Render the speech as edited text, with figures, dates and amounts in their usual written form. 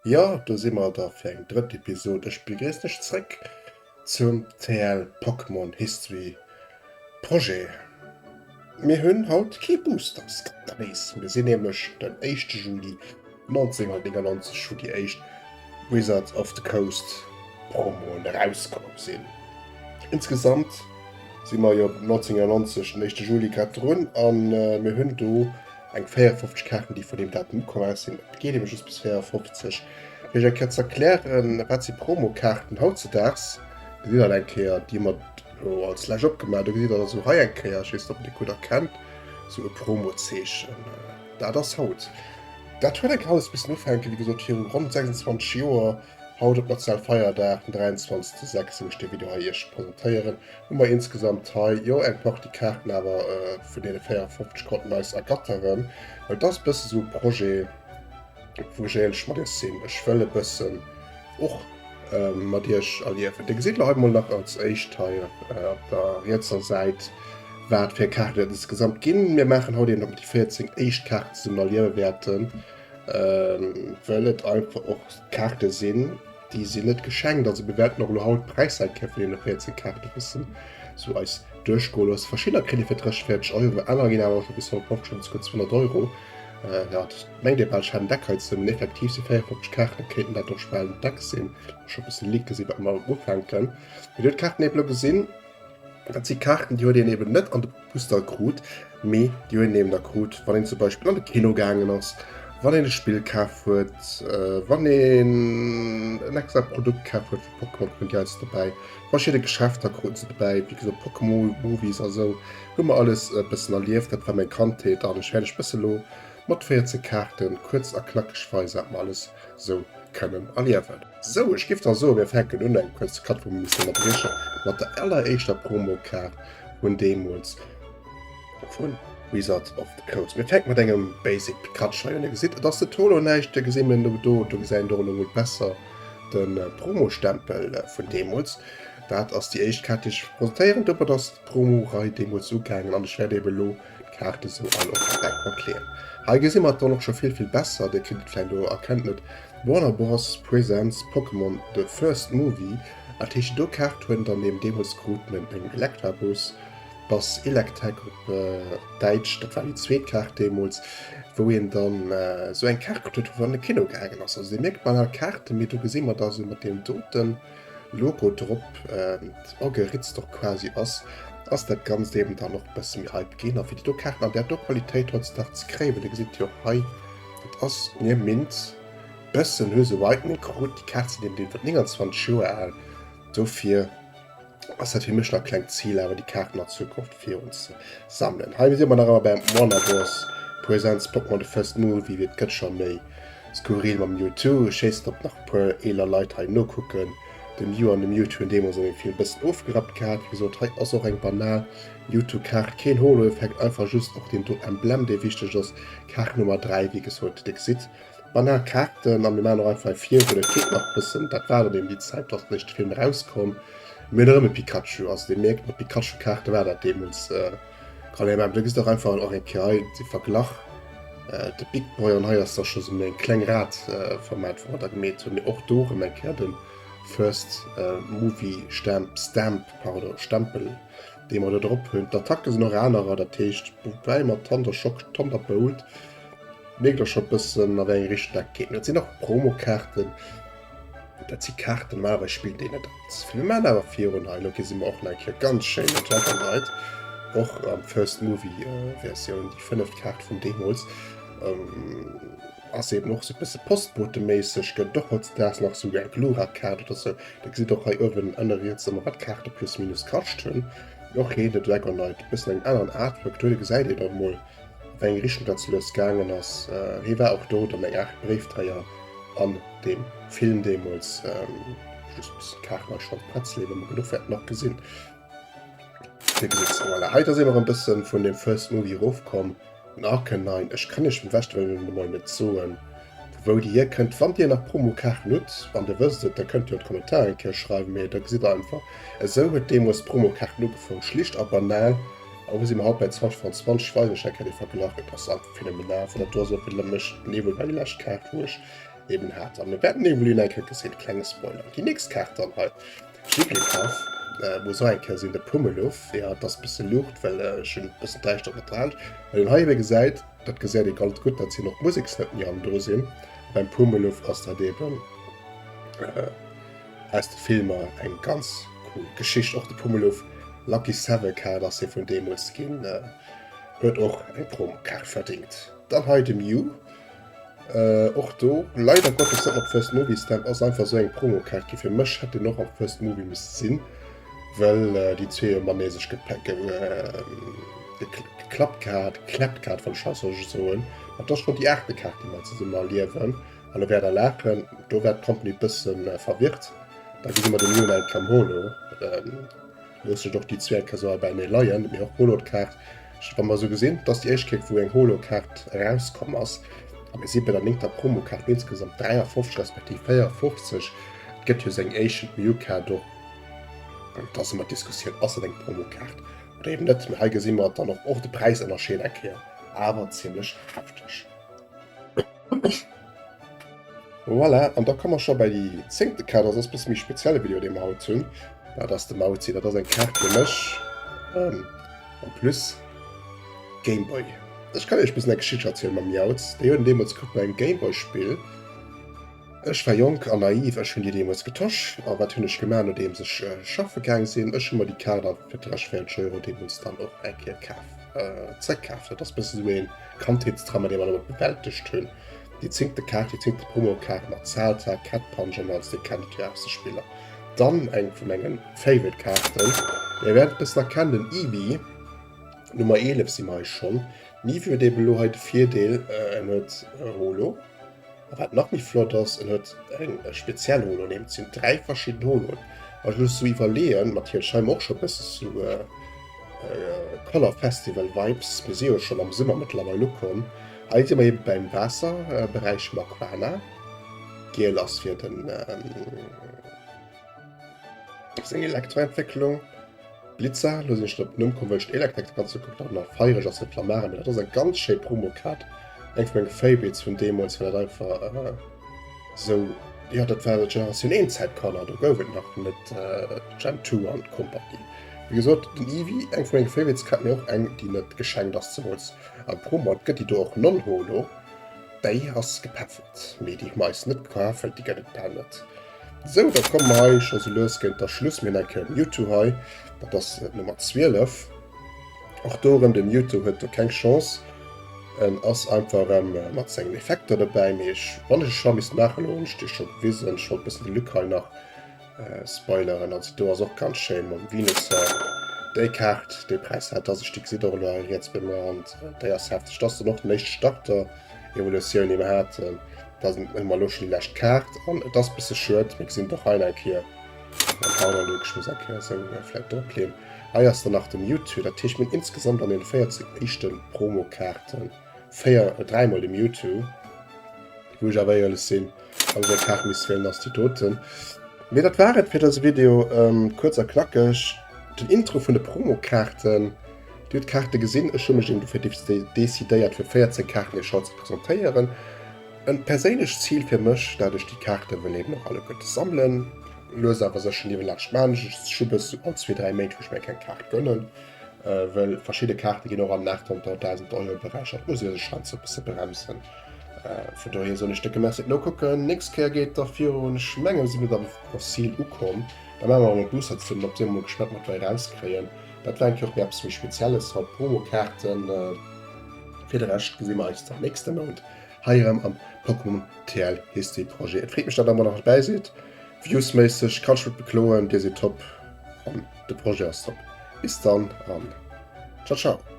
Jo, do si mer da fir eng drëtt Episod. Ech begréissen iech zréck zum TL Pokémon History Projet. Mir hunn haut kee Booster Skandalés. Mir sinn nämlech den éischte Juli 1999, wou déi éischt Wizards of the Coast Promoen erauskomm sinn. Insgesamt si mer jo 1999 den éischte Juli grad drun a mir hunn do eng 54 Kaarten, déi vun deem Datum ukomm aus sinn. Et geet eben just bis 54. Fir iech eng Kéier ze erklären, wat si Promokaarten hautzedaags, gesitt der eng Kéier, déi mer elo als lescht opgemaach. Do gesitt der also hei eng Kéier, ech weess net, ob der déi gutt erkennt, esou e Promozeechen. Dat ass haut. Dat huet eng Kéier alles missen ufänken, wéi gesot, viru ronn 26 Joer. Haut op Nationalfeierdag, den 23. 6, wou ech dee Video hei iech presentéieren, hu mer insgesamt hei, jo, eng Partie Kaarten awer vun deene 54 konnten eis ergatteren. Well et ass e bësse sou e Projet, wou ech éierlech mat iech sinn, ech wëll e bëssen och mat iech erliewen. Dir gesitt elo hei mol nach als éischt hei op der rietser Säit, wat fir Kaarten et insgesamt ginn. Mir maachen haut eben, datt mer déi 14 éischt Kaarten zesummen erliewe wäerten. Well et einfach och Kaarte sinn, déi sinn net geschenkt. Also mir wäerten och elo haut d'Präisser eng Kéier vun deene 14 Kaarte bëssen sou eis duerchgoe loossen. Verschiddener kritt ee fir 30, 40 Euro, anerer ginn awer och scho bis 150 oder souguer 200 Euro. Jo, dat mengt ee bal, ech hätt en Deck hei zesummen. Effektiv si 54 Kaarten, kéinten dat och bal en Deck sinn. Scho e bëssen leak gesinn, wat mer ufänken. Mee dir hutt d'Kaarten eben elo gesinn. Dat si Kaarten, déi huet een eben net an de Booster krut, mee déi huet een eben da krut, wann een zum Beispill an de Kino gaangen ass, wann een e Spill kaf huet, wann een en extra Produkt kaf huet vu Pokémon, kruten déi heiansdo dobäi. Verschidde Geschäfter kruten se dobäi, wéi gesot Pokémon Movies a sou hu mer alles e bëssen erlieft. Dat war meng Kandheet an ech wäert iech bësse lo mat 14 Kaarten kuerz a knackeg weisen, wat mer alles sou kënnen erliewen. Sou, ech giff da soen, mir fänken un, eng kuerz Cut, wou mir missen ënnerbriechen, mat der alleréischter Promokaart vun deemools vu Wizards of the Coast. Mir fänke mat engem Basic Pikachu hei un. Dir gesitt, et ass net Holo näischt, do gesi mir elo do, do gesäit een och elo mol besser de Promostempel vun deemools. Dat ass déi éischt Kaart, déi ech presentéieren. Domat ass d'Promo-Rei deemools ugaangen an ech wäert eben elo d'Kaarte sou all op de Bäck mat leeën. Hei gesi mer et dann och scho vill, vill besser. Dir kritt et vläicht elo, erkennt et, Warner Bros. Presents Pokémon The First Movie. Dat heescht, do Kaart huet en dann eben deemools krut mat engem Elektrabus, Bass Electek op Däitsch, dat war déi zweet Kaart deemools, wou een dann esou eng Kaart kritt huet, wou an de Kino gaangen ass. Also Dir mierkt, banal Kaarten, mee do gesi mer da sou mat deem doten Logo drop ageritzt och quasi ass, ass dat Ganzt eben dann och e bësse méi Hype ginn. A fir déi do Kaarten an där do Qualitéit heutzudag ze kréien, well Dir gesitt jo och hei, dat ass near mint, bëssen hu se Whitening krut, déi Kaart sinn eben iwwer 29 Joer al, dofir ass dat fir mech nach e klengt Zil awer déi Kaarten an Zukunft virun ze sammelen. Hei si mer nach ëmmer beim Warner Bros. Presents Pokémon The First Movie, et gëtt scho méi skurril mam Mewtwo. Ech weess net ob nach e puer eeler Leit hei nokucken. De Mew an de Mewtwo hunn deemools an engem Film bëssen ofgerappt gehat. Wéi gesot, hei ass och eng banal Mewtwo-Kaart, keen Holo-Effekt, einfach just och deen do Emblem dee wichteg ass. Kaart Nummer 3, wéi gesot, dir gesitt, Banal Kaarten a mir maachen och einfach hei virun, et geet nach e bëssen, dat war dann eben déi Zäit, do ass den éischte Film erauskomm. Mir hunn erëm e Pikachu, also dir mierkt, mat Pikachu-Kaarte war dat deemools kann ee maachen. Do gesitt der och einfach och eng Kéier hei de Verglach, de Big Boy an hei ass da scho sou méi eng kleng Rad-Format, wou mer da gemeet hunn, mee och do erëm eng Kéier de First Movie Stamp, Stamp, pardon, Stempel, dee mer do drop hunn. D'Attacke sinn och anerer, dat heescht, woubäi mat Thunder Shock, Thunderbolt, Mierkt och scho bëssen a wéi eng Richtung dat geet. Dat sinn och Promokaarten. Dat si Kaarten, normalerweis spillt een net all ze vill. Mir maachen awer virun hei. Elo gesi mer och nach eng Kéier ganz schéin den Dragonite. Och am First Movie Versioun, déi fënneft Kaart vun deemools. Ass eben och sou bësse Postboteméisseg. Gëtt et och hautzedaags nach sou eng Glura-Kaart oder sou. Da gesitt och hei uewen ënne riets ëmmer wat d'Kaarte plus minus kascht hunn. Och heen, de Dragonite, bëssen engem aneren Artwork. Do gesäit een och mol. Wéi eng Richtung dat lues gaangen ass. Hie war och do dann eng Aart Bréifdréier an deem Film deemools. Just bëssen d'Kaart nei schonn d'Pretzel ebe mer genuch wäerten nach gesinn. Dir gesitt se, voilà. Hei da si mer e bëssen vun deem First Movie erofkomm. Den Arcanine, ech kann iech beim beschte Wëllen emol net soen, vu wou déi hierkënnt. Wann dir nach Promokaarten hutt an dir wësst et, da kënnt dir an d'Kommentarer eng Kéier schreiwen. Mee da gesitt der einfach, esou huet deemools d'Promokaarten ugefoung, schlicht a banal. A wou si mer haut bei 2025? Ech weisen iech eng Kéier dee Verglach, et ass einfach phänomenal. Vun dat do ass och fir mech den Evo déi lescht Kaart wou ech. eben hat. A mir wäerten Evoli eng Kéier gesinn, klenge Spoiler. Déi nächst Kaart dann hei, Jigglypuff, muss och eng Kéier sinn, de Pummeluff. Jo, et ass bësse Luucht, well ech hunn e bëssen däischtert mat dran. Wat een hei ebe gesäit, dat gesäit ee ganz gutt, dat sinn och Museksnouten, déi hannendru sinn. A beim Pummeluff ass dat eben aus de Filmer eng ganz cool Geschicht. Och de Pummeluff Lucky Seven Kaart ass hie vun deemools ginn, huet och eng Promokaart verdingt. Dann hei de Mew. Och do leider Gottes net mat First Movie Stamp, ass einfach sou eng Promokaart gi. Fir mech hätt deen och am First Movie misse sinn, well déi zwee jo matenee sech geklappt gehat, gekläppt gehat, wann ech hei soll soen. Dat ass schonn déi aachte Kaart, déi mer zesummen erliewen. An do wäert der laachen, do war d'Company bëssen verwirrt. Da gesi mer de Mew eng Kéier am Holo. Loosse sech och déi zwee eng Kéier sou hei beienee leien. Mee och Holo-Kaart, wa mer esou gesinn, dat ass déi éischt Kéier, wou eng Holo-Kaart erauskomm ass. A mir si bei der néngter Promokaart, insgesamt 53 respektiv 54. Et gëtt jo seng Ancient Mew-Kaart och. Et ass ëmmer d'Diskussioun, ass dat eng Promokaart oder eben net. Mee hei gesi mer dann och och de Präisënnerscheed eng Kéier, awer zimmlech hefteg. Voilà, an da komme mer scho bei déi zéngte Kaart. Dat ass e bësse méi spezielle Video, dee mer haut hunn. Dat ass de Mauzi. Dat ass eng Kaart fir mech. Ähm, en plus Gameboy. Ech kann iech bëssen eng Geschicht erzielen mam Miauz. Déi huet en deemools krut bei engem Gameboy-Spill. Ech war jonk an naiv, ech hunn déi deemools getosch. A wat hunn ech gemaach, nodeems ech schaffe gaang sinn? Ech hu mer déi Kaart a fir 43 Euro deemools dann och eng Kéier kaf, zréckkaf. Dat ass bësse sou een Kandheetstrauma, dee mer elo bewältegt hunn. Déi zéngte Kaart, déi zéngte Promokaart mat Zalta, Cat Punch an alles, dir kennt et jo aus de Spiller. Dann eng vu menge Favorite Kaarten, dir wäert et bëssen erkennen, den Eevee, Nummer 11 si mer hei schonn. Den Eevee huet eben elo hei de Virdeel, en huet Holo. A wat nach méi flott ass, en huet eng speziell Holo, nämlech et sinn 3 verschidden Holoen. Wann ech elo sou iwwerleeën, natierlech hei hu mer och scho bësse sou Color Festival Vibes, mir si jo schonn am Summer mëttlerweil ukomm. Hei si mer eben beim Waasserberäich vum Aquana. Giel ass fir den seng Elektroentwécklung. Blitza, lo sinn ech net op den Numm komm, well ech d'Electek ganz gekuckt hat, nach feiereg ass de Flammare, mee dat ass eng ganz schéi Promokaart, eng vun menge Favorites vun deemools, well dat einfach esou, jo dat war Generatioun 1 Zäit, Kanner, do gouf et nach net Gen 2 an Kompanie. Wéi gesot, den Eevee, eng vun menge Favorites, Kaart, mee och eng déi net geschenkt ass, zemools am Promo. Et gëtt déi do och non-holo, déi ass gepäffelt, mee déi hu mer eis net kaf, well déi gëtt et bal net. Sou, da komme mer hei scho sou lues géint der Schluss. Mir hunn eng Kéier Mewtwo hei, dat ass d'Nummer 12. Och do erëm, de Mewtwo huet do keng Chance. En ass einfach erëm mat sengen Effekter dobäi. Mee ech, wann ech e Choix misst maachen, elo hunn ech dir scho gewisen, ech wollt e bëssen de Luc hei nach spoileren. Also do ass och ganz schéin mam Venusaur. Déi Kaart, dee Präis hat, dass ech déi gesitt och elo hei riets bei mer an déi ass hefteg. Dat ass dann och den éischte Starter. Evolutioun déi mer haten. Da hu mer elo schon déi lescht Kaart an et ass bësse schued, mir gesinn et och hei nach eng Kéier mam Powder Luke, ech muss eng Kéier esou vläit drop leeën. Hei ass dann nach de Mewtwo, dat heescht mir hunn insgesamt an den 14 éischte Promokaarten 4, 3 mol de Mewtwo, wou ech awer éierlech sinn, wann ech eng Kaart misst wielen, ass déi doten. Mee dat war et fir dëse Video, kuerz a knackeg, den Intro vun de Promokaarten. Dir hutt d'Kaarte gesinn, ech hu mech eben dofir decidéiert fir 14 Kaarten iech haut ze presentéieren. En perséinlecht Zil fir mech, dat ech déi Kaarte wëll eben och alleguerte sammelen. Lues awer sécher niewelaanscht maan ech et scho bëssen, all zwee, dräi Méint wou ech mir eng Kaart gönnen, wëll verschidde Kaarte ginn och an den 800, 1000 Euro Beräich an et muss ee sech heiansdo e bësse bremsen. Vun dohier soen ech décke Merci fir d'Nokucken. Nächst Kéier geet da virun, ech menge si mir da bei Fossil ukomm, da maache mer erëm e Booster zesummen, op si mer mol gespannt wat mer erauskréien. Dat war eng Kéier och méi eppes méi Spezielles haut, Promokaarten. Fir de Rescht gesi mer eis dann nächste Mount hei erëm am Pokémon TL History Projet. Et freet mech, dat der ëmmer nach dobäi sidd. Viewsméisseg kann ech mech bekloen, dir sidd top an de Projet ass top. Bis dann an ciao ciao.